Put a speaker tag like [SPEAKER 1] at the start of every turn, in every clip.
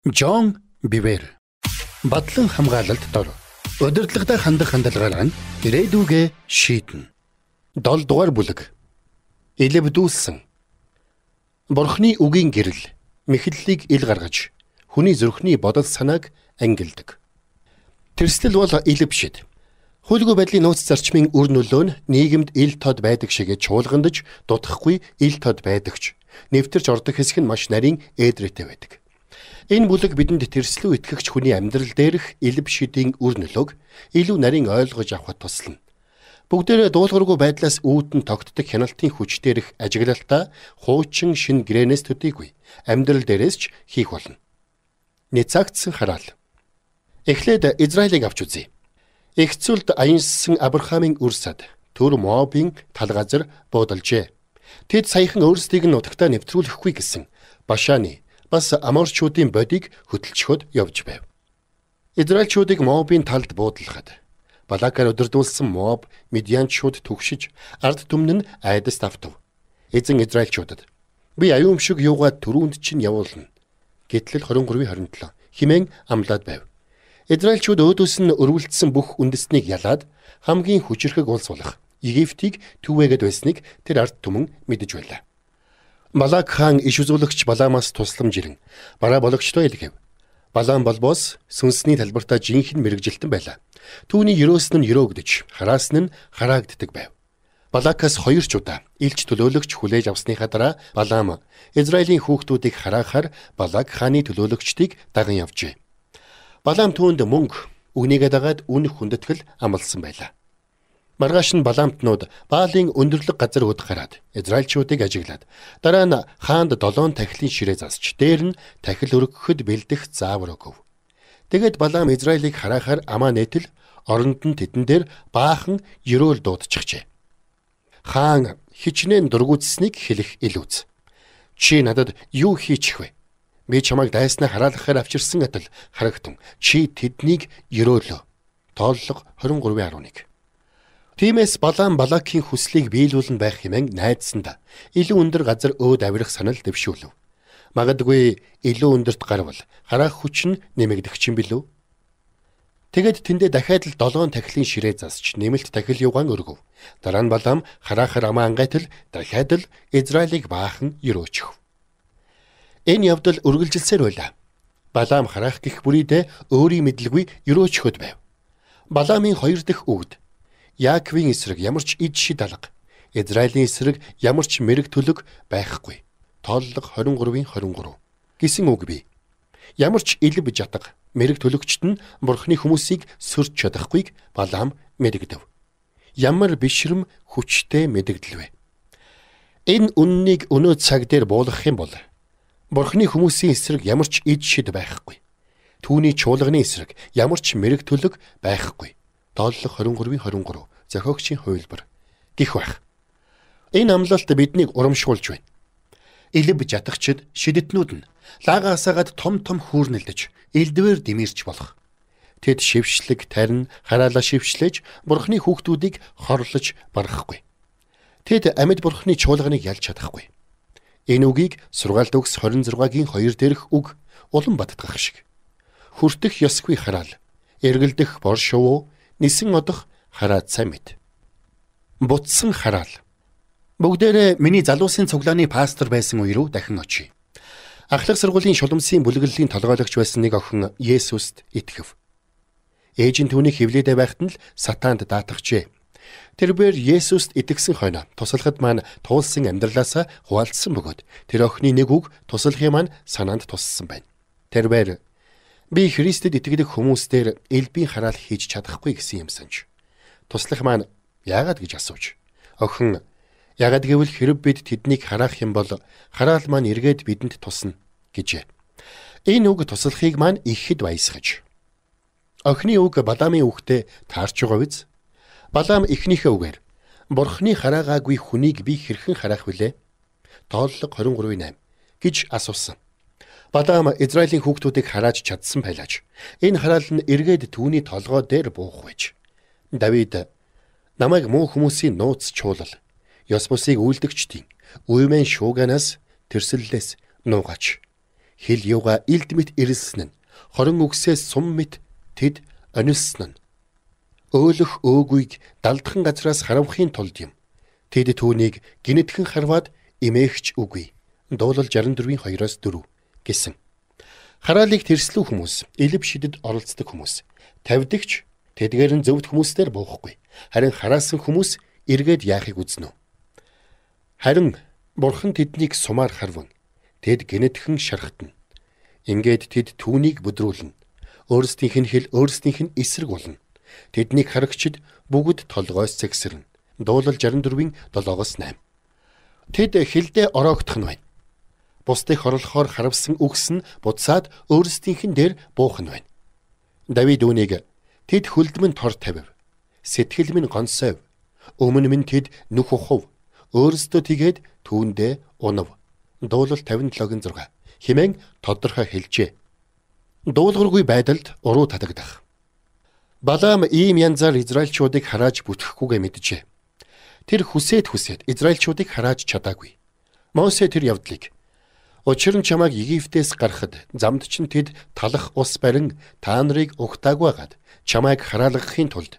[SPEAKER 1] Джон Бивер. Бадлан хамгаалалт дор. Удирдлагатай хандах хандлагаар нь ирээдүгээ шийднэ. 7 дугаар бүлэг. Илэвдүүлсэн. Бурхны үгийн гэрэл мэхлэлийг ил гаргаж хүний зүрхний бодол санааг ангилдаг. Тэрслэл бол илэв шид. Хуйлгүй байдлын нууц зарчмын үр нөлөө нь нийгэмд ил тод байдаг шигээ чуулгандаж дутахгүй ил тод байдагч нэвтэрч ордог хэсэг нь маш нарийн ээдрээтэй байдаг. Энэ бүлэг бидэнд тэрслүү итгэгч хүний амьдрал дээрх элб шидийн үр нөлөөг илүү нарийн ойлгож авахд туслана. Бүгдээрээ дуулуургүй байдлаас үүдэн тогтдог хяналтын хүч дээрх ажиглалтаа хуучин шин гэрээнээс төдийгүй амьдрал дээрээс ч хийх болно. Няцаагдсан хараал. Эхлээд Израилийг авч үзье. Их зүйлд аянсан Авраамийн үр сад төр Моабын тал газар буудалжээ. Тэд саяхан өөрсдийг нь нутагтаа нэвтрүүлэхгүй гэсэн Башаны бас Аморчуудын бодийг хөтөлчхөд явж байв. Израильчуудыг Моабын талд буудлахад Балакаар удирдуулсан Моаб Медианчууд түгшиж ард түмэн нь айдаст автав. Эзэн Израильчуудад би аюум шиг юугаа түрүүнд чинь явуулна. Гэтэл 23:27 химэн амлаад байв. Израильчууд өөдөөс нь өрвөлдсөн бүх үндэстнийг ялаад хамгийн хүчирхэг улс болох Египтийг түвээгээд байсныг тэр ард түмэн мэдэж байлаа. Балак хаан иш үзүүлэгч Балаамаас тусламж ирэн бараа бологчдоо илгээв. Балаам болбоос сүнсний талбартаа жинхэнэ мэрэгжилтэн байлаа. Түүний ерөөсөн нь ерөөгдөж, хараасан нь хараагддаг байв. Балакаас 2 ч удаа илч төлөөлөгч хүлээж авсныхаа дараа Балаам Израилийн хүүхдүүдийг хараахаар Балак хааны төлөөлөгчдийг даган явжээ. Балаам түүнд мөнгө, үүнийгээ дагаад үнэх хүндэтгэл амласан байлаа. Маргааш нь Балаамтнууд Баалын өндөрлөг газар өд гараад Израильчуудыг ажиглаад дараа нь хаанд 7 тахилын ширээ засч дээр нь тахил өргөхөд бэлдэх заавар өгөв. Тэгээд Балаам Израилийг хараахаар амаа нээтэл оронд нь тэдэн дээр баахан ерөөл дуудчихжээ. Хаан хичнээн дургүйцсэнийг хэлэх илүүц. Чи надад юу хийчих вэ? Би чамайг дайснаа хараалгахаар авчирсан адил харагтун. Чи тэднийг ерөөлөө. Тооллого 23:11. Тиймээс Балаам Балакийн хүслийг биелүүлэн байх хэмээн найдсанда илүү өндөр газар өөд авирах санал дэвшүүлв. Магадгүй илүү өндөрт гарвал хараах хүч нь нэмэгдэх чинь билүү? Тэгэд тэндээ дахиад л 7 тахилын ширээ засч нэмэлт тахил юугаан өргөв. Дараа нь Балаам хараахаар амаа ангайтал дахиад л Израилийг баахан өрөөчөв. Энэ явдал үргэлжилсээр байлаа. Балаам хараах гих бүрийдээ өөрийн мэдлгүй өрөөчхөд байв. Балаамын 2 дахь үгд Яаковын эсрэг ямар ч ид шид алга, Израилийн эсрэг ямар ч мэрэг төлөг байхгүй. Тооллого 23:23 гэсэн үг бий. Ямар ч элб жатга мэрэг төлөгчд нь Бурхны хүмүүсийг сөрж чадахгүйг Балаам мэдэгдэв. Ямар бишрэм хүчтэй мэдэгдэл вэ? Энэ үннийг өнөө цаг дээр буулгах юм бол Бурхны хүмүүсийн эсрэг ямар ч ид шид байхгүй. Түүний чуулганы эсрэг ямар ч мэрэг төлөг байхгүй. Тооллого 23:23 зохиогчийн хувилбар гих байх. Энэ амлалт биднийг урамшуулж байна. Элб жатагчид шидэтнүүд нь лагаасаагаад том том хүүрнэлдэж элдвээр дэмирч болох. Тэд шившлэг тарин хараалаа шившлэж Бурхны хүүхдүүдийг хорлож барахгүй. Тэд амьд Бурхны чуулганыг ялж чадахгүй. Энэ үгийг сургаалт өгс 26-гийн 2 дээрх үг улам баттгах шиг. Хүртэх ёсгүй хараал, эргэлдэх бор шувуу, нисэн одох хараад сайн мэд. Бутсан хараал. Бүгдээрээ миний залуусын цуглааны пастор байсан үе рүү дахин очие. Ахлах сургуулийн шуламсын бүлэглэлийн толгойлогч байсан нэг охин Есүст итгэв. Ээж нь түүнийг хөвлөдөө байхад нь л сатаанд даатгажээ. Тэрбээр Есүст итгэсэн хойно туслахад маань туулсан амьдралаасаа хуваалцсан бөгөөд тэр охины нэг үг туслахын маань санаанд туссан байна. Тэрбээр би Христэд итгэдэг хүмүүс дээр элбийн хараал хийж чадахгүй гэсэн юмсан ч. Туслах маань яагаад гэж асууж. Охин яагаад гэвэл хэрэг бид тэднийг хараах юм бол хараал маань эргээд бидэнд тусна гэжээ. Энэ үг туслахыг маань ихэд баясгаж. Охины үг Балаамын үгтэй таарч байгаа биз? Балаам эхнийхээ үгээр Бурхны хараагаагүй хүнийг би хэрхэн хараах вүлээ? Тооллого 23:8 гэж асуусан. Балаам Израилийн хүүхдүүдийг харааж чадсан байлаач. Энэ хараал нь эргээд түүний толгой дээр буух байж. Давид намайг муу хүмүүсийн нууц чуулал, ёс бусыг үйлдэгчдийн уйман шууганаас тэрсэллээс нуугаач. Хил юуга илд мэт ирэлсэн нь 20 үгсээс сум мэт тэд онилсон нь. Өөлөх өөгүй далдхан газраас харавхын тулд юм. Тэд түүнийг гинэтхэн харваад эмээгч үгүй. Дуулал 64-ийн 2-оос 4 гэсэн. Хараалыг тэрслүү хүмүүс, элв шидэд оролцдог хүмүүс, тавьдагч тэдгээр нь зөвхт хүмүүстээр буухгүй. Харин хараасан хүмүүс эргээд яахыг үзнэ. Харин бурхан тэднийг сумаар харван тэд гинэтхэн шархтана. Ингээд тэд түүнийг бүдрүүлнэ. Өөрсдийнх нь хэл өөрсдийнх нь эсрэг болно. Тэднийг харагчид бүгд толгойс зэгсэрнэ. Дуулал 64-ийн 7-оос 8. Тэд хилдэ ороогдох нь байна. Бусдыг хорлохоор харавсан үгс нь буцаад өөрсдийнх нь дээр буух нь байна. Давид үүнийг тэд хөлдмөн тор тавив. Сэтгэл минь гонсойв. Өмнө минь тэд нүх ухав. Өөрсдөө тэгээд түүндээ унав. Дуулал 57-гийн 6 хэмээн тодорхой хэлжээ. Дуулуургүй байдалд уруу татагдах. Балаам ийм янзаар израильчуудыг харааж бүтэхгүйгээ мэджээ. Тэр хүсээд хүсээд израильчуудыг харааж чадаагүй. Мосе тэр явдлыг учир нь чамайг Египтээс гаргахад замд чинь тэд талах ус барин та нарыг угтаагүй байгаад чамайг хараалгахын тулд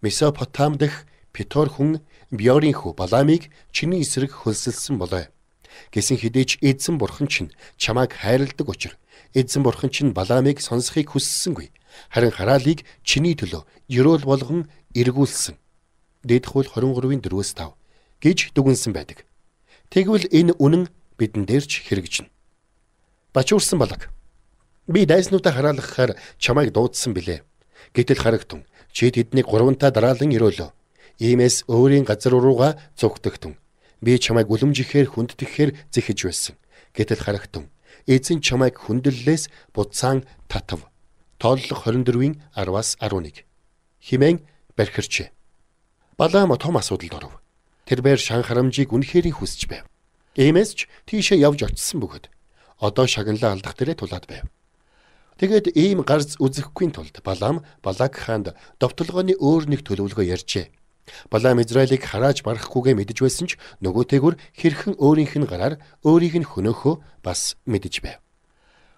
[SPEAKER 1] Месопотам дахь Петор хүн Биорын хүү Балаамыг чиний эсрэг хөлсөлсөн болоо. Гэсэн хэдий ч эзэн бурхан чинь чамайг хайрладаг учир эзэн бурхан чинь Балаамыг сонсохыг хүссэнгүй. Харин хараалыг чиний төлөө ерөөл болгон эргүүлсэн. Дээд хууль 23-ийн 4-5 гэж дүгнсэн байдаг. Тэгвэл энэ үнэн бидэн дээр ч хэрэгжинэ. Бачуурсан Балак. Би дайснуудаа хараалгахаар чамайг дуудсан билээ. Гэтэл харагтун чи тэднийг гурвантаа дараалан өрөөлөө. Иймээс өөрийн газар руугаа зүгтгтэн. Би чамайг үлэмжихээр хүндэтгэхээр зэхэж байсан. Гэтэл харагтун эзэн чамайг хүндлэлээс буцаан татав. Тооллого 24-ийн 10-аас 11 хэмээн бархирчээ. Балаам том асуудалд оров. Тэрбээр шан харамжийг үнэхэрийн хүсэж байв. Иймээс ч тийшээ явж очисон бөгөөд одоо шагналаа алдах дээрээ тулаад байв. Тэгээд ийм гарц үзэхгүй тулд Балаам Балак хаанд довтолгооны өөр нэг төлөвлөгөө ярьжээ. Балаам Израилийг харааж барахгүйгээ мэдэж байсан ч нөгөөтэйгүр хэрхэн өөрийнх нь гараар өөрийг нь хөнөөхөө бас мэдэж байв.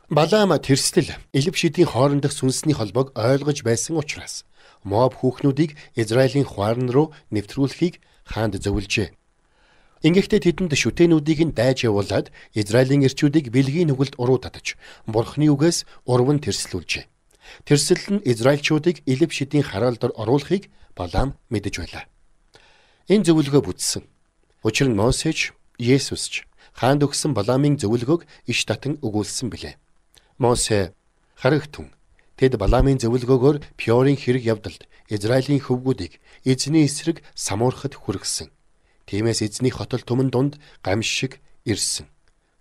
[SPEAKER 1] Балаам тэрслэл элв шидийн хоорондох сүнсний холбоог ойлгож байсан учраас Моаб хүүхнүүдийг Израилийн хуарн руу нэвтрүүлэхийг хаанд зөвлөжээ. Ингэхдээ тэдэнд шүтээнүүдийг нь дайж явуулаад Израилийн эрчүүдийг бэлгийн нүгэлд уруу татаж Бурхны үгээс урван тэрслүүлжээ. Тэрсэл нь израильчуудыг элв шидийн хараалд оруулахыг Балаам мэдэж байлаа. Энэ зөвлөгөө бүтсэн. Учир нь Мосеч, Есүс ч хаанд өгсөн Балаамын зөвлөгөөг иш татан өгүүлсэн билээ. Мосе харагтун тэд Балаамын зөвлөгөөгөөр Пиорын хэрэг явдалд Израилийн хөвгүүдийг эзний эсрэг самуурхад хүргэсэн. Тиймээс эзний хотол түмэн дунд гамшиг ирсэн.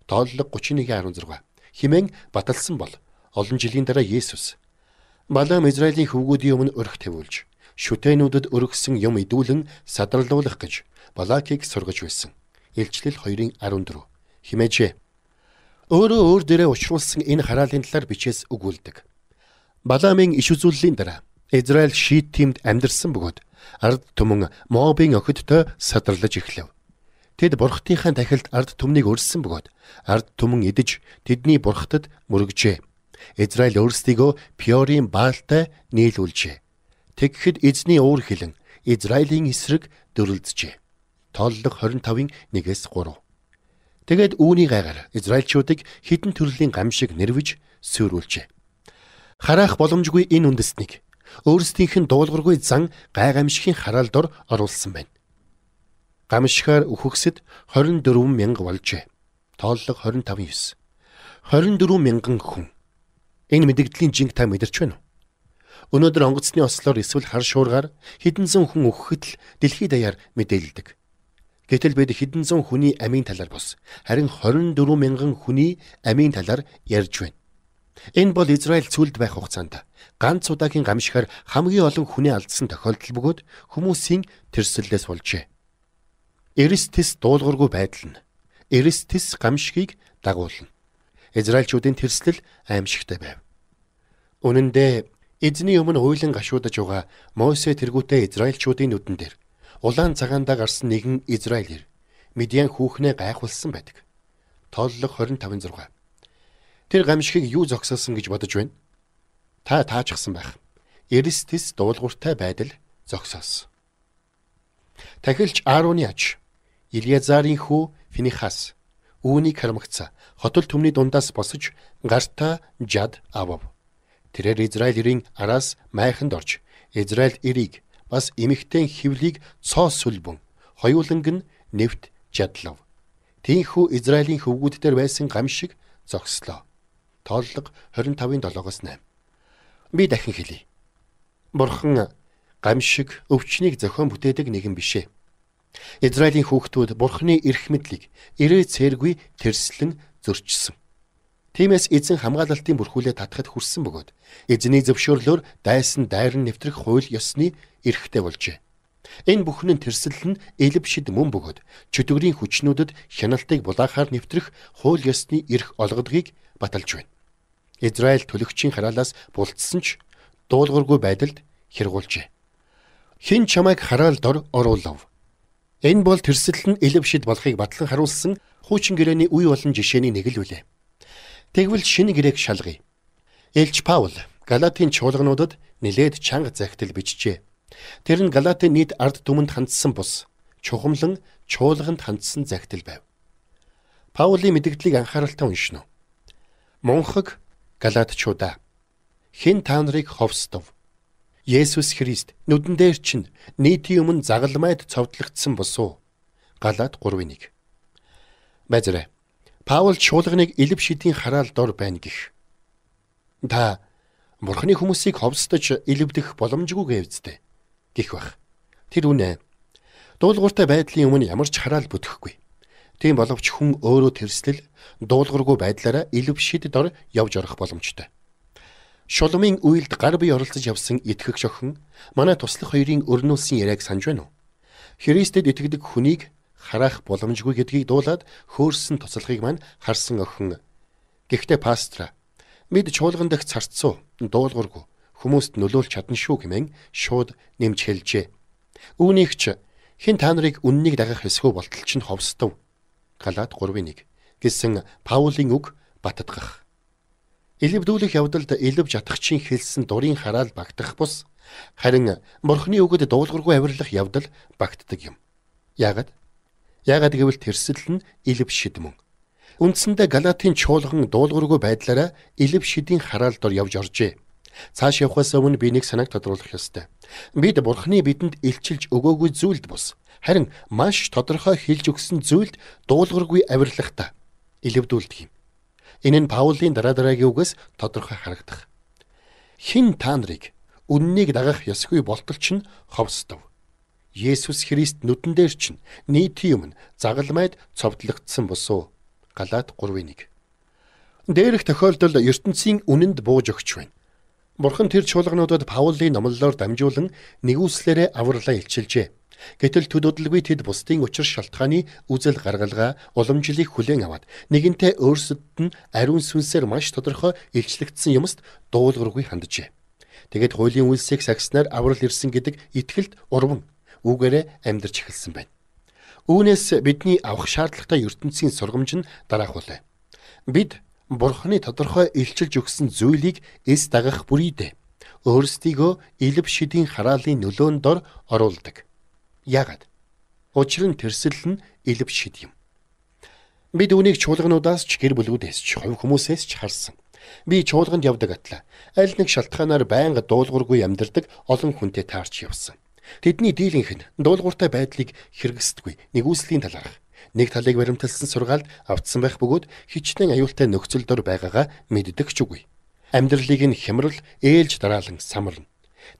[SPEAKER 1] Тооллого 31:16 хэмээн баталсан бол олон жилийн дараа Есүс Балаам Израилийн хөвгүүдийн өмнө өрх тавиулж шүтээнүүдэд өргөсөн юм идүүлэн садарлуулах гэж Балакийг сургаж байсан. Илчлэл 2:14 химээжээ. Өөрөө өөр дээрээ учруулсан энэ хараалын талаар бичээс өгүүлдэг. Балаамын иш үзүүллийн дараа Израиль Шиттимд амьдарсан бөгөөд ард түмэн Моабын охидтой садарлаж эхлэв. Тэд бурхтынхаа тахилд ард түмнийг өрсөн бөгөөд ард түмэн идэж тэдний бурхтад мөргөжээ. Израиль өөрсдийгөө Пиорын Баалтай нийлүүлжээ. Тэгэхэд эзний уур хилэн Израилийн эсрэг дүрэлджээ. Тооллого 25-ын 1-ээс 3. Тэгээд үүний гайгаар израильчуудыг хідэн төрлийн гамшиг нэрвэж сүрүүлжээ. Хараах боломжгүй энэ үндэстнийг өөрсдийнх нь дуулуургүй зан гай гамшигын хараалд оруулсан байна. Гамшигаар үхэгсэд 24 мянга болжээ. Тооллого 25:9. 24 мянган хүн. Энэ мэдэгдлийн жинг та мэдэрч байна уу? Өнөөдөр онгоцны ослоор эсвэл хар шуургаар хэдэн зуун хүн үхэхэд л дэлхийд даяар мэдээлдэг. Гэтэл бид хэдэн зуун хүний амийн талаар бус харин 24 мянган хүний амийн талаар ярьж байна. Энэ бол Израиль цүлд байх хугацаанд ганц удаагийн гамшихаар хамгийн олон хүний алдсан тохиолдол бөгөөд хүмүүсийн тэрсэллээс болжээ. Эрс тэс дуулуургүй байдал нь эрс тэс гамшигыг дагуулна. Израильчүүдийн тэрслэл аимшигтай байв. Үнэн дээр эзний өмнө уйлан гашуудаж байгаа Мосе тэргүүтээ израильчүүдийн нүдэн дээр улаан цагаандаа гарсан нэгэн Израиль Медиан хүүхнээ гайхуулсан байдаг. Тооллого 25:6. Тэр гамшигыг юу зогсоосон гэж бодож байна? Та таажчихсан байх. Эрс тэс дуулууртай байдал зогсоосон. Тахилч Аароны аж Елиазарын хүү Финихас үүнийг харамгацаа хотол түмний дундаас босож гартаа жад авав. Тэрээр Израиль эрийн араас майханд орж Израиль эрийг бас эмэгтэй хивлийг цоо сүлбэн хоёуланг нь нэвт жадлав. Тийхүү Израилийн хөвгүүд дээр байсан гамшиг зогслоо. Тооллого 25-ын 7-оос 8. Би дахин хэлье. Бурхан гамшиг өвчнийг зохион бүтээдэг нэгэн бишээ. Израилийн хүүхдүүд Бурханы эрх мэдлийг ирээ цээргүй тэрслэн зөрчсөн. Тиймээс эзэн хамгаалалтын бүрхүүлээ татахад хүрсэн бөгөөд эзний зөвшөөрлөөр дайсан дайран нэвтрэх хууль ёсны эрхтэй болжээ. Энэ бүхэн нь тэрсэл нь элв шид мөн бөгөөд чөтгөрийн хүчнүүдэд хяналтыг булаахаар нэвтрэх хууль ёсны эрх олгодгийг баталж байна. Израиль төлөгчийн хараалаас булцсан ч дуулуургүй байдалд хэргуулжээ. Хэн чамайг хараал дор оруулав? Энэ бол тэрсэл нь элв шид болохыг батлан харуулсан хуучин гэрээний үе болон жишээний нэг л үлээ. Тэгвэл шинэ гэрээг шалгая. Элч Паул Галатийн чуулгануудад нилээд чанга захидал бичжээ. Тэр нь Галатийн нийт ард түмэнд хандсан бус чухамлан чуулганд хандсан захидал байв. Паулийн мэдэгдлийг анхааралтай уншина уу? Мунхаг Галатчуудаа, хэн та нарыг ховсдов? Есүс Христ нүдэн дээр чинь нийтийн өмнө загалмайд цовдлогдсон босуу. Галат 3:1. Байзараа. Паул чуулганыг элв шидийн хараал дор байна гэх. Та Бурхны хүмүүсийг ховсдож элвдэх боломжгүй гэвцтэй гэх байх. Тэр үнэ. Дуулууртай байдлын өмнө ямар ч хараал бүтэхгүй. Тийм боловч хүн өөрөө тэрслэл дуулуургүй байдлаараа элв шид дор явж орох боломжтой. Шулмын үелд гар бие оролцож явсан итгэгч охин манай туслах хоёрын өрнүүлсэн яриаг санаж байна уу? Христэд итгэдэг хүнийг хараах боломжгүй гэдгийг дуулаад хөөрсөн туслахыг мань харсан охин. Гэхдээ пастра бид чуулган дэх царцсуу дуулуургүй хүмүүст нөлөөлж чадна шүү хэмээн шууд нэмж хэлжээ. Үүнийг ч хэн та нарыг үннийг дагах ёсгүй болтол чинь ховсдов. Галат 3:1 гэсэн Паулийн үг баттгах. Элвдүүлэх явдалд элв жатахчийн хэлсэн дурын хараал багтах бус харин Бурхны үгэд дуулуургүй авирлах явдал багтдаг юм. Яагаад? Яагаад гэвэл тэрсэл нь элв шид мөн. Үндсэндээ Галатийн чуулган дуулуургүй байдлаараа элв шидийн хараал дор явж оржээ. Цааш явахаас өмнө би нэг санааг тодруулах ёстой. Бид Бурхны бидэнд илчилж өгөөгүй зүйлд бус харин маш тодорхой хэлж өгсөн зүйлд дуулуургүй авирлахдаа элвдүүлдэг юм. Энэ нь Паулийн дараа дараагийн үгээс тодорхой харагдах. Хэн та нарыг үннийг дагах ёсгүй болтол чинь ховсдов. Есүс Христ нүдэн дээр чинь нийтийн өмнө загалмайд цовдлогдсон босуу. Галаат 3:1. Дээрх тохиолдолд ертөнцийн үнэнд бууж өгч байна. Бурхан тэр чуулгануудад Паулийн номлолоор дамжуулан нэгүслээрээ авралаа илчилжээ. Гэтэл төд удалгүй тэд бусдын учир шалтгааны үзэл гаргалгаа уламжлалыг хүлээн аваад нэгэнтээ өөрсдөд нь ариун сүнсээр маш тодорхой илчлэгдсэн юмст дуулуургүй ханджээ. Тэгээд хуулийн үйлсийг сагснаар аврал ирсэн гэдэг итгэлд урван үүгээрээ амьдарч эхэлсэн байна. Үүнээс бидний авах шаардлагатай ертөнцийн сургамж нь дараах үлээ. Бид Бурхны тодорхой илчилж өгсөн зүйлийг эс дагах бүрийдээ өөрсдийгөө элв шидийн хараалын нөлөөнд дор оруулдаг. Яагаад? Учир нь тэрсэл нь элв шид юм. Бид үүнийг чуулгануудаас ч гэр бүлүүдээс ч хувь хүмүүсээс ч харсан. Би чуулганд явдаг атлаа. Аль нэг шалтгаанаар байнга дуулуургүй амьдардаг олон хүнтэй таарч явсан. Тэдний дийлэнх нь дуулууртай байдлыг хэрэгсдэггүй нэгүслийн талаарх нэг талыг баримталсан сургаалд автсан байх бөгөөд хичнээн аюултай нөхцөл дор байгаагаа мэддэг ч үгүй. Амьдралыг нь хямрал ээлж дараалан самарна.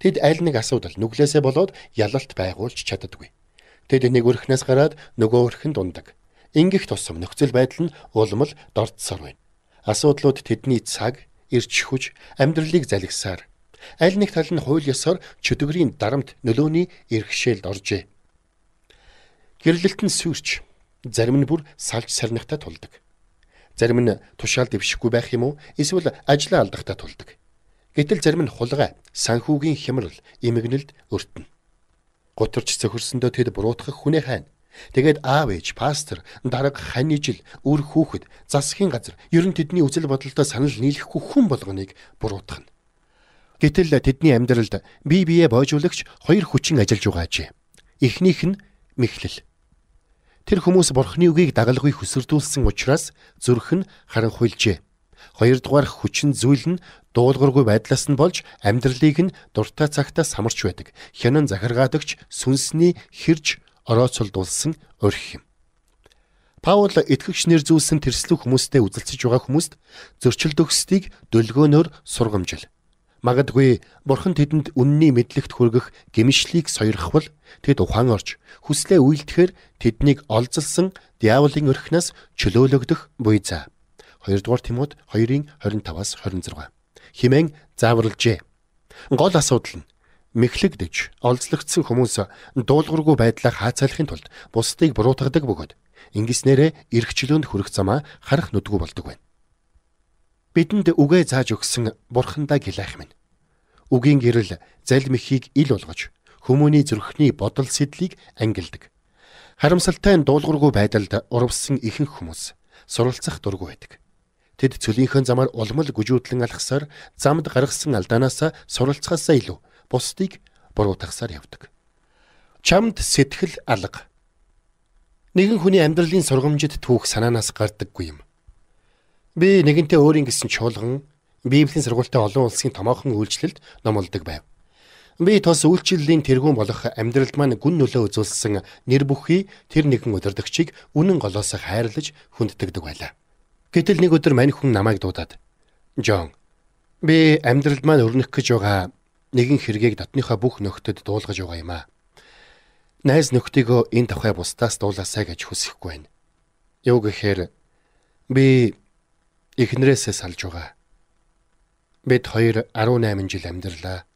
[SPEAKER 1] Тэд аль нэг асуудал нүглээсээ болоод ялалт байгуулж чаддаггүй. Тэд нэг өрхнөөс гараад нөгөө өрхөнд ундаг. Ингэх тусам нөхцөл байдал нь улам л дордсоор байна. Асуудлууд тэдний цаг, эрч хүч, амьдралыг залгисаар аль нэг тал нь хууль ёсоор чөтгөрийн дарамт нөлөөний эрхшээлд оржээ. Гэрлэлт нь сүрч, зарим нь бүр салж сарнихтай тулдаг. Зарим нь тушаал дэвшихгүй байх юм уу? Эсвэл ажлаа алдахтай тулдаг. Гэтэл зарим нь хулгай, санхүүгийн хямрал, эмгэнэлд өртөнө. Гутарч цөхөрсөндөө тэд буруутгах хүнээ хайна. Тэгээд аав ээж, пастор, дарга, хань ижил, үр хүүхэд, засгийн газар, ер нь тэдний үзэл бодолдоо санал нийлэхгүй хүн болгоныг буруутгана. Гэтэл тэдний амьдралд бие биеэ боожуулагч хоёр хүчин ажиллаж байгаа ажээ. Эхнийх нь мэхлэл. Тэр хүмүүс Бурхны үгийг дагалгүй хөсөрдүүлсэн учраас зүрх нь харанхуйлжээ. Хоёрдугаар хүчин зүйл нь дуулуургүй байдлаас нь болж амьдралыг нь дуртай цагтаа самарч байдаг. Хянан захиргаадагч сүнсний хэрж орооцолдуулсан орхи юм. Паул итгэгч нэр зүүлсэн тэрслэг хүмүүстэй үзэлцэж байгаа хүмүүст зөрчилдөгсдийг дөлгөөнөөр сургамжил. Магадгүй Бурхан тэдэнд үнний мэдлэгт хүргэх гэмшлийг сойрхвол тэд ухаан орж хүслээ үйлдэхээр тэднийг олзолсон диаволын орхиноос чөлөөлөгдөх буй заа. 2-р Тимот 2:25-аас 26 хэмээн зааварлажээ. Гол асуудал нь мэхлэгдэж олзлогдсон хүмүүс дуулуургүй байдлаа хаацайлахын тулд бусдыг буруутгадаг бөгөөд ингэснээрээ эрх чөлөөнд хүрэх замаа харах нүдгүй болдог байна. Бидэнд үгээ зааж өгсөн Бурхандаа гилайх минь. Үгийн гэрэл залмихийг ил болгож хүмүүний зүрхний бодол сэдлийг ангилдаг. Харамсалтай нь дуулуургүй байдалд урвсан ихэнх хүмүүс суралцах дургүй байдаг. Тэд цөлийнхөө замаар улмал гүжүүдлэн алхасаар замд гаргасан алдаанаас суралцахаасаа илүү бусдыг буруутгасаар явдаг. Чамд сэтгэл алга. Нэгэн хүний амьдралын сургамжит түүх санаанаас гардаггүй юм. Би нэгэнтээ өөрийн гэсэн чуулган Библийн сургуультай олон улсын томоохон үйлчлэлд номлодог байв. Би тус үйлчлэлийн тэргүүн болох амьдралд маань гүн нөлөө үзүүлсэн нэр бүхий тэр нэгэн удирдагчийг үнэн голоос хайрлаж хүндэтгдэг байлаа. Гэтэл нэг өдөр мань хүн намайг дуудаад, "Жон, би амьдралд маань өрнөх гэж байгаа нэгэн хэргийг дотныхоо бүх нөхдөд дуулгаж байгаа юм аа. Найз нөхдийгөө энэ тухай бусдаас дуулаасай гэж хүсэхгүй байна. Юу гэхээр би эхнэрээсээ салж байгаа. Бид хоёр 18 жил амьдралаа.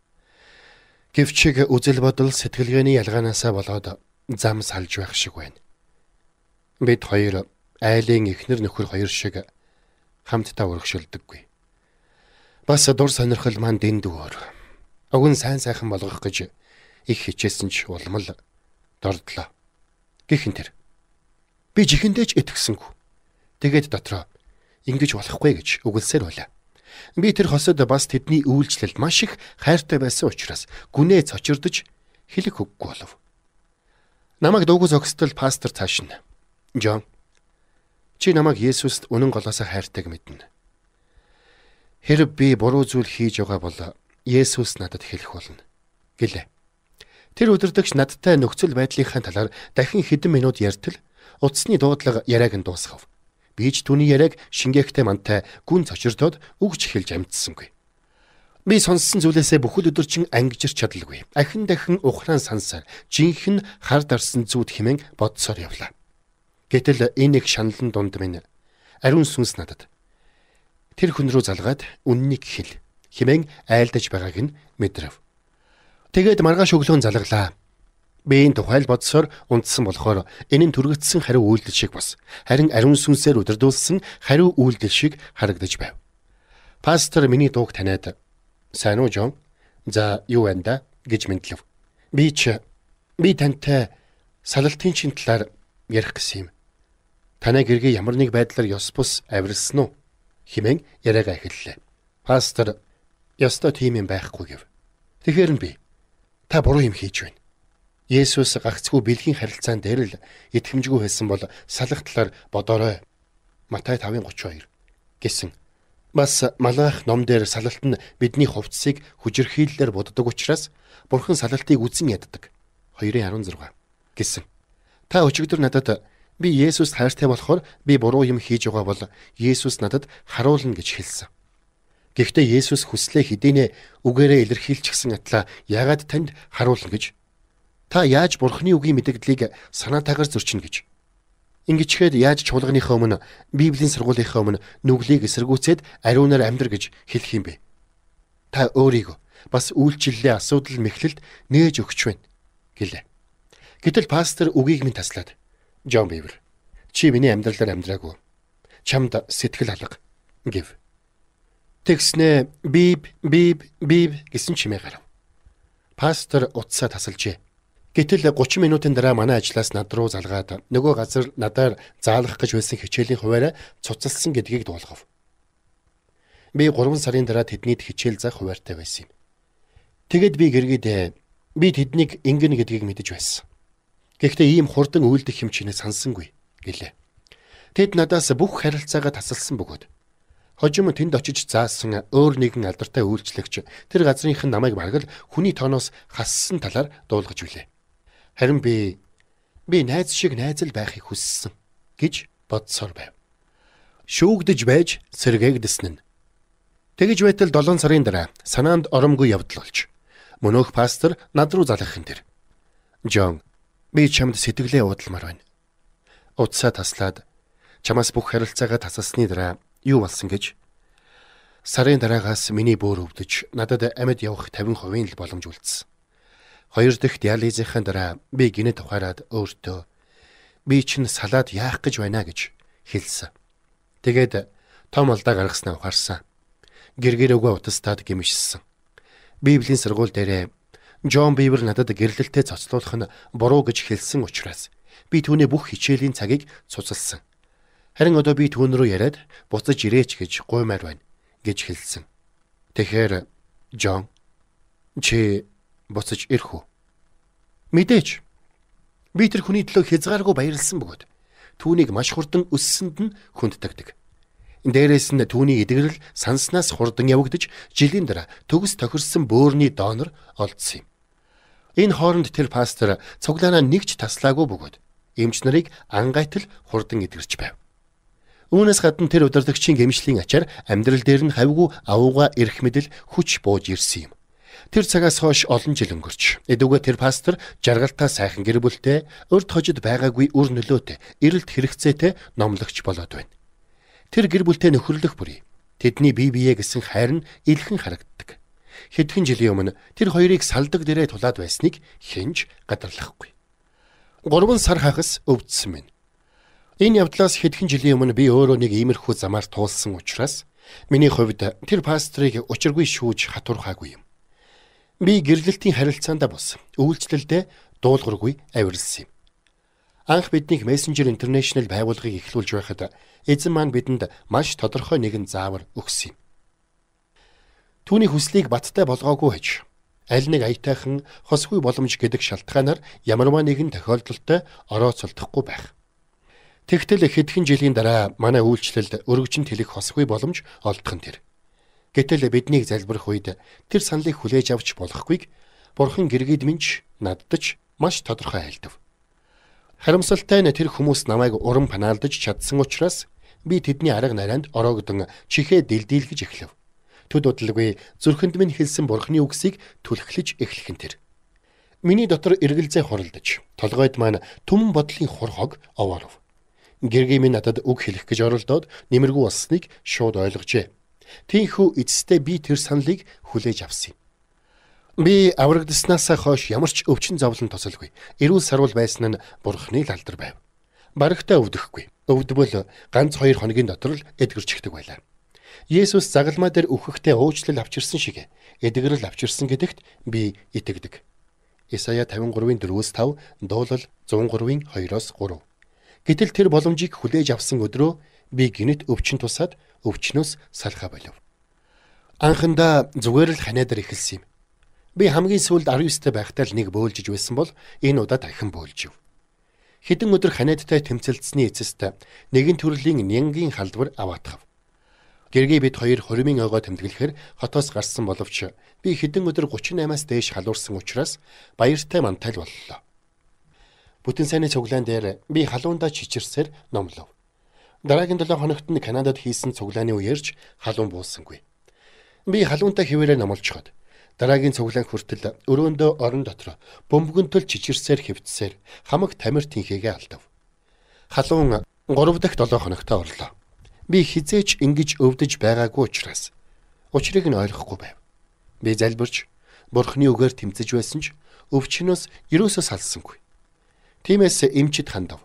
[SPEAKER 1] Гэвч үзэл бодол сэтгэлгээний ялганаасаа болоод зам салж байх шиг байна. Бид хоёр айлын эхнэр нөхөр хоёр шиг хамтдаа өргөшөлдөггүй. Бас дур сонирхол маань дэндүү өөр. Уг нь сайн сайхан болгох гэж их хичээсэн ч улмал дордлоо. Гэх энэ тэр. Би жихэндээ ч итгэсэнгүй. Тэгээд дотроо ингэж болохгүй гэж үгэлсээр байлаа. Би тэр хосод бас тэдний үйлчлэлд маш их хайртай байсан учраас гүнээ цочирдож хэлэх үггүй болов. Намайг дуугүй зогсдол пастор цааш нь. "Жон, чи намайг Есүст үнэн голоосоо хайртайг мэднэ. Хэрв би буруу зүйл хийж байгаа бол Есүс надад хэлэх болно" гэлээ. Тэр удирдагч надтай нөхцөл байдлынхаа талаар дахин хэдэн минут ярьтал утасны дуудлага яриаг нь дуусгав. Би ч түүний яриаг шингээхтэй мантай гүн цочирдоод үгч хэлж амжсангүй. Би сонссон зүйлээсээ бүхэл өдөржин ангижирч чадалгүй. Ахин дахин ухраан сансаар жинхэнэ хар дарсан зүуд хэмээн бодсоор явлаа. Гэтэл энэ их шаналн дунд минь ариун сүнс надад тэр хүн рүү залгаад үннийг хэл хэмээн айлдаж байгааг нь мэдрэв. Тэгээд маргааш өглөөн залглаа. Би энэ тухай л бодсоор унтсан болохоор энэ нь түргэцсэн хариу үйлдэл шиг бас харин ариун сүнсээр удирдуулсан хариу үйлдэл шиг харагдаж байв. Пастор миний дууг таниад, "Сайн уу, Жон? За, юу байна да?" гэж мэндлэв. Би ч би тантай салалтын чин талаар ярих гэсэн юм. Танай гэргээ ямар нэг байдлаар ёс бус авирсан уу? Хэмээн яриагаа эхэллээ. Пастор ёстой тийм юм байхгүй гэв. Тэгэхээр нь би та буруу юм хийж байна. Есүс гагцхүү бэлгийн харилцаан дээр л итгэмжгүй байсан бол салах талаар бодоорой. Матай 5:32 гэсэн. Бас Малах ном дээр салалт нь бидний хувцсыг хүчирхийллээр буддаг учраас Бурхан салалтыг үзэн яддаг. 2:16 гэсэн. Та өчигдөр надад би Есүст хайртай болохоор би буруу юм хийж байгаа бол Есүс надад харуулна гэж хэлсэн. Гэхдээ Есүс хүслээ хэдийнэ үгээрээ илэрхийлчихсэн атлаа яагаад танд харуулна гэж? Та яаж Бурхны үгийн мэдэгдлийг санаатаагаар зөрчинө гэж? Ингэчгээд яаж чуулганыхаа өмнө, Библийн сургуулийнхаа өмнө нүглийг эсэргүүцээд ариунаар амьдр гэж хэлэх юм бэ? Та өөрийгөө бас үйлчлэлийн асуудал мэхлэлд нээж өгч байна гэлээ. Гэтэл пастор үгийг минь таслаад, "Жон Бивер, чи миний амьдралаар амьдраагүй. Чамд сэтгэл алга" гэв. Тэгснээ бип бип бип гэсэн чимээ гарав. Пастор утсаа тасалжээ. Гэтэл 30 минутын дараа манай ажлаас над руу залгаад нөгөө газар надаар заалгах гэж байсан хичээлийн хуваараа цуцалсан гэдгийг дуулгав. Би 3 сарын дараа тэднийд хичээл заах хуваартай байсан юм. Тэгэд би гэргээд би тэднийг ингэнэ гэдгийг мэдэж байсан. Гэхдээ ийм хурдан үйлдэх юм чинээ сансангүй гэлээ. Тэд надаас бүх харилцаагаа тасалсан бөгөөд хожим тэнд очиж заасан өөр нэгэн алдартай үйлчлэгч тэр газрынх нь намайг бараг л хүний тооноос хассан талаар дуулгаж билээ. Харин би найз шиг найз л байхыг хүссэн гэж бодсоор байв. Шүүгдэж байж сэргээгдэсэн нь. Тэгэж байтал 7 сарын дараа санаанд оромгүй явдал болж мөнөөх пастор над руу залгах юм тэр. Джон, би чамд сэтгэлээ уудламаар байна. Утсаа таслаад чамаас бүх харилцаагаа тасалсны дараа юу болсон гэж сарын дараагаас миний бөөр өвдөж надад амьд явах 50% л боломж үлдсэн. Хоёр дахь диализийнхаа дараа би гинэт ухаарад өөртөө би чинь салаад яах гэж байна гэж хэлсэн. Тэгээд том алдаа гаргаснаа ухаарсан. Гэргэрөөгөө утастаад гимшсэн. Библийн сургууль дээрээ Джон Бивер надад гэрлэлтэд цоцлуулах нь буруу гэж хэлсэн учраас би түүний бүх хичээлийн цагийг цуцалсан. Харин одоо би түүн рүү яриад буцаж ирээч гэж гуймаар байна гэж хэлсэн. Тэгэхээр Джон, чи буцаж ирэх үү? Мэдээч. Би тэр хүний төлөө хязгааргүй баярлсан бөгөөд түүнийг маш хурдан өссөнд нь хүндэтгдэг. Дээрээс нь түүний эдгэрэл санснаас хурдан явагдаж жилийн дараа төгс тохирсон бөөрний донор олдсон юм. Энэ хооронд тэр пастор цуглаанаа нэгч таслаагүй бөгөөд эмч нарыг ангайтал хурдан эдгэрч байв. Үүнээс гадна тэр удирдагчийн гэмшлийн ачаар амьдрал дээр нь хавьгүй авууга эрх мэдэл хүч бууж ирсэн юм. Тэр цагаас хойш олон жил өнгөрч эдүгээ тэр пастор жаргалтай сайхан гэр бүлтэй, урд хожид байгаагүй үр нөлөөтэй, эрэлт хэрэгцээтэй номлогч болоод байна. Тэр гэр бүлтэй нөхөрлөх бүрий тэдний бие биеэ гэсэн хайр нь илхэн харагддаг. Хэдхэн жилийн өмнө тэр хоёрыг салдаг дээрээ тулаад байсныг хинж гадарлахгүй. 3 сар хагас өвдсөн мэн. Энэ явдлаас хэдхэн жилийн өмнө би өөрөө нэг иймэрхүү замаар туулсан учраас миний хувьд тэр пастрыг учиргүй шүүж хатуурхаагүй юм. Би гэрлэлтийн харилцаандаа бус үйлчлэлдээ дуулуургүй авирлсан юм. Анх биднийг Messenger International байгууллагыг эхлүүлж байхад эзэн маань бидэнд маш тодорхой нэгэн заавар өгсөн юм. Түүний хүслийг баттай болгоогүй хэж аль нэг аятайхан хосгүй боломж гэдэг шалтгаанаар ямарваа нэгэн тохиолдолтой орооцолдохгүй байх. Тэгтэл хэдхэн жилийн дараа манай үйлчлэлд өргөжин тэлэх хосгүй боломж олдох нь тэр. Гэтэл биднийг залбирах үед тэр саналыг хүлээж авч болохгүйг Бурхан гэргийд минь надад ч маш тодорхой айлдав. Харамсалтай нь тэр хүмүүс намайг уран панаалдаж чадсан учраас би тэдний арга нарайнд ороогдон чихээ дэлдийлгэж эхлэв. Төд удалгүй зүрхэнд минь хэлсэн Бурханы үгсийг түлхлэж эхлэх нь тэр. Миний дотор эргэлзээ хуралдаж, толгойд маань түмэн бодлын хурхог овооров. Гэргий минь надад үг хэлэх гэж оролдоод нэмэргүй болсныг шууд ойлгожээ. Тийхүү эцэстээ би тэр саналыг хүлээж авсан юм. Би аврагдснаасаа хойш ямар ч өвчин зовлон тосолгүй. Эрүүл саруул байсан нь Бурханы л алдар байв. Барагтаа өвдөхгүй. Өвдбөл ганц 2 хоногийн дотор л эдгэрчихдэг байлаа. Есүс загалмай дээр өөхөхдөө уучлал авчирсан шиг эдгэрэл авчирсан гэдэгт би итгэдэг. Исая 53-ын 4-5, дуулал 103-ын 2-3. Гэтэл тэр боломжийг хүлээж авсан өдрөө би гинэт өвчин тусаад өвчнөөс салхаа болов. Анхандаа зүгээр л ханиадаар эхэлсэн юм. Би хамгийн сүүлд 19-тэй байхдаа л нэг бөөлжиж байсан бол энэ удаа дахин бөөлжив. Хэдэн өдөр ханиадтай тэмцэлдсэний эцэст нэгэн төрлийн нянгийн халдвар аваатгав. Гэргий бид хоёр хормын ойгоо тэмдэглэхээр хотоос гарсан боловч би хэдэн өдөр 38-аас дээш халуурсан учраас баяртай мантайл боллоо. Бүтэн сайнны цуглаан дээр би халуундаа чичирсээр номлов. Дараагийн 7 хоногт нь Канадад хийсэн цуглааны үеэрч халуун буусангүй. Би халуунтай хэвээрээ номлочход дараагийн цуглаан хүртэл өрөөндөө орон дотор бөмбөгөнтөл чичирсээр хэвтсээр хамаг тамир тэнхээгээ алдав. Халуун 3 дахь 7 хоногт орлоо. Би хизээч ингэж өвдөж байгаагүй учраас учрыг нь ойлгохгүй байв. Би залбирч Бурхны үгээр тэмцэж байсан ч өвчнөөс ерөөсөө салсангүй. Тиймээс эмчид хандав.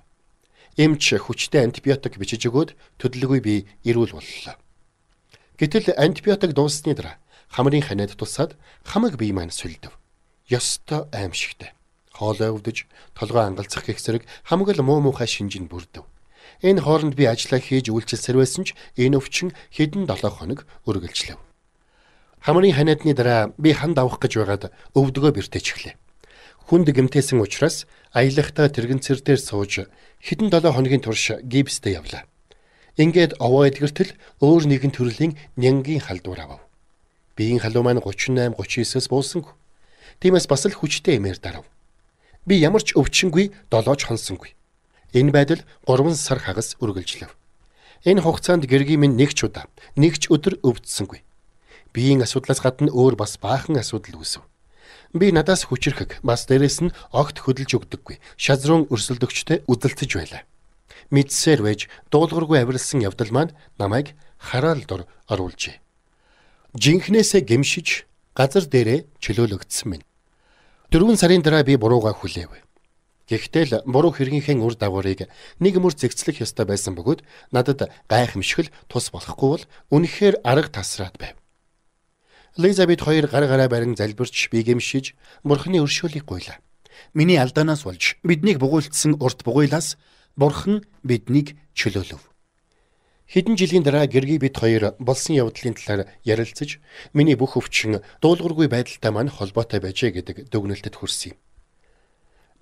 [SPEAKER 1] Эмч хүчтэй антибиотик бичиж өгөөд төдөлгүй би эрүүл боллоо. Гэтэл антибиотик дууссаны дараа хамрын ханиад тусаад хамаг бие маань сүлдэв. Ёстой аимшигтай. Хоолой өвдөж, толгой ангалцах гэх зэрэг хамаг л муу муухай шинж нь бүрдэв. Энэ хооронд би ажлаа хийж үйлчилсээр байсан ч энэ өвчин хэдэн 7 хоног үргэлжлэв. Хамрын ханиадны дараа би ханд авах гэж байгаад өвдгөө бэртээчихлээ. Хүнд гэмтээсэн учраас аялахдаа тэрэгцэр дээр сууж хэдэн 7 хоногийн турш гипстэй явлаа. Ингээд овоо эдгэртэл өөр нэгэн төрлийн нянгийн халдвар авав. Биеийн халуун маань 38 39-өөс буусангүй. Тиймээс бас л хүчтэй эмээр дарав. Би ямар ч өвчнгүй долооч хонсонгүй. Энэ байдал 3 сар хагас үргэлжлэв. Энэ хугацаанд гэргийн минь нэг ч удаа, нэг ч өдөр өвдсөнгүй. Биеийн асуудлаас гадна өөр бас баахан асуудал үүсэв. Би надаас хүчирхэг, бас дээрэс нь огт хөдөлж өгдөггүй. Шазрун өрсөлдөгчтэй үзэлцэж байлаа. Мэдсээр байж дуулуургүй авиралсан явдал маань намайг хараал дор оруулжээ. Жинхнээсээ гэмшиж газар дээрээ чөлөөлөгдсөн минь. 4 сарын дараа би буруугаа хүлээв. Гэхдээ л буруу хэргийнхээ үр дагаврыг нэг мөр зэгцлэх ёстой байсан бөгөөд надад гайхамшигл тус болохгүй бол үнэхээр арга тасраад байв. Лиза бид хоёр гар гараа барин залбирч би гэмшиж Бурхны өршөөлийг гуйлаа. Миний алдаанаас болж биднийг бугуйлдсан урт бугуйлаас Бурхан биднийг чөлөөлөв. Хэдэн жилийн дараа гэргий бид хоёр болсон явдлын талаар ярилцаж миний бүх өвчин дуулуургүй байдалтай маань холбоотой байжээ гэдэг дүгнэлтэд хүрсэн юм.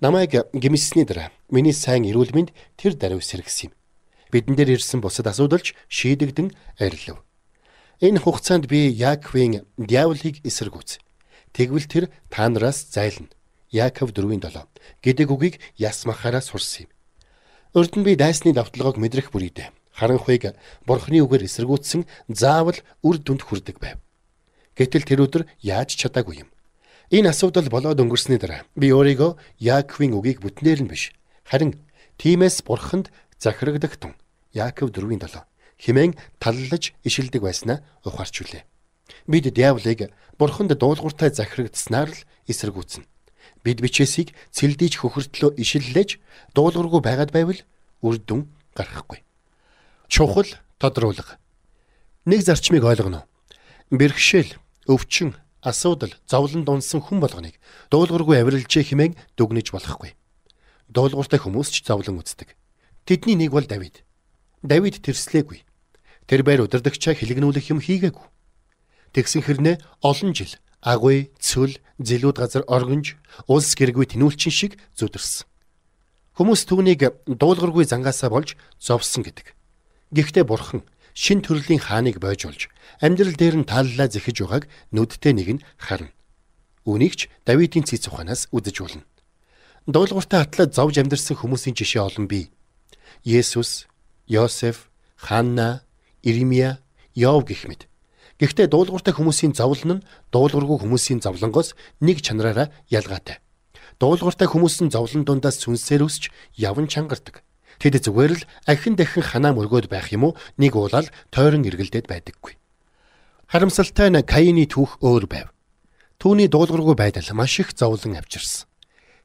[SPEAKER 1] Намайг гэмшсэний дараа миний сайн эрүүл мэнд тэр даруй сэргэсэн юм. Бидэн дээр ирсэн бусад асуудалч шийдэгдэн арилв. Энэ хугацаанд би Яаковын диаволыг эсэргүүц. Тэгвэл тэр та нараас зайлна. Яаков 4:7 гэдэг үгийг ясмахаараа сурсан юм. Урд нь би дайсны давталгааг мэдрэх бүрийдээ харанхуйг Бурхны үгээр эсэргүүцсэн заавал үр дүнд хүрдэг байв. Гэтэл тэр өдөр яаж чадаагүй юм. Энэ асуудал болоод өнгөрсний дараа би өөрийгөө Яаковын үгийг бүтнээр нь биш, харин тиймээс Бурханд захирагдах тун. Яаков 4:7 хэмээн таллаж ишилдэг байснаа ухаарч үлээ. Бид диаволыг Бурханд дуулууртай захирагдсанаар л эсэргүүцнэ. Бид бичээсийг цэлдийж хөхөртлөө ишиллээж дуулуургүй байгаад байвал үр дүн гаргахгүй. Чухал тодруулга. Нэг зарчмыг ойлгоно. Бэрхшээл, өвчин, асуудал, зовлонд унсан хүн болгоныг дуулуургүй авиралжээ хэмээн дүгнэж болохгүй. Дуулууртай хүмүүс ч зовлон үздэг. Тэдний нэг бол Давид. Давид тэрслээгүй. Тэр байр удирдагчаа хилэгнүүлэх юм хийгээгүй. Тэгсэн хэрнээ олон жил агуй, цөл, зэлүүд газар оргинж, улс гэргүй тэнүүлчин шиг зүдэрсэн. Хүмүүс түүнийг дуулуургүй зангаасаа болж зовсон гэдэг. Гэхдээ Бурхан шин төрлийн хааныг бойжуулж, амьдрал дээр нь тааллаа зэхэж байгааг нүдтэй нэг нь харна. Үүнийг ч Давидын цэц ухаанаас үзэж болно. Дуулууртай атлаа зовж амьдарсан хүмүүсийн жишээ олон бий. Есүс, Йосеф, Ханна, Иремья, Йов гэх мэт. Гэхдээ дуулууртай хүмүүсийн зовлон нь дуулуургүй хүмүүсийн зовлонгоос нэг чанараараа ялгаатай. Дуулууртай хүмүүс нь зовлон дундаас сүнсээр өсч явн чангардаг. Тэд зүгээр л ахин дахин ханаа мөргөөд байх юм уу нэг уулаал тойрон эргэлдээд байдаггүй. Харамсалтай нь Каины түүх өөр байв. Түүний дуулуургүй байдал маш их зовлон авчирсан.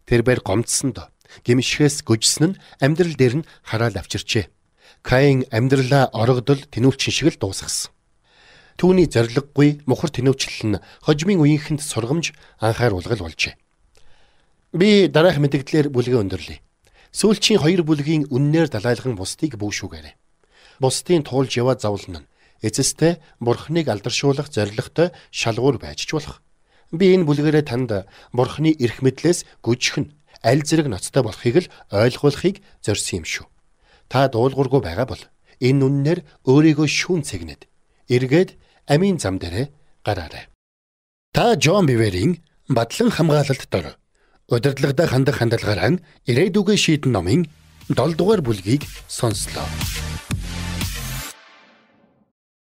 [SPEAKER 1] Тэр бэр гомдсон доо гэмшихээс гүжсэн нь амьдрал дээр нь хараал авчирчээ. Каин амьдралаа орогдол тэнүүлчин шиг л дуусгасан. Түүний зориггүй мухар тэнүүчлэл нь хожмын үеийнхэнд сургамж анхааруулгал болжээ. Би дараах мэдэгдлээр бүлгээ өндөрлөе. Сүүлчийн 2 бүлгийн үннээр далайлган бусдыг бүүшүүгээрэй. Бусдын туулж яваа зовлон нь эцэстээ Бурхныг алдаршуулах зорилготой шалгуур байж ч болох. Би энэ бүлгээрээ танд Бурхны эрх мэдлээс гүжих нь аль зэрэг ноцтой болохыг л ойлгуулахыг зорьсон юм шүү. Та дуулуургүй байгаа бол энэ үннээр өөрийгөө шүүн цэгнэд эргээд амийн зам дээрээ гараарай. Та Джон Биверийн Бадлан хамгаалалт дор удирдлагадаа хандах хандлагаараа ирээдүгэ шийдэн номын 7 дугаар бүлгийг сонслоо.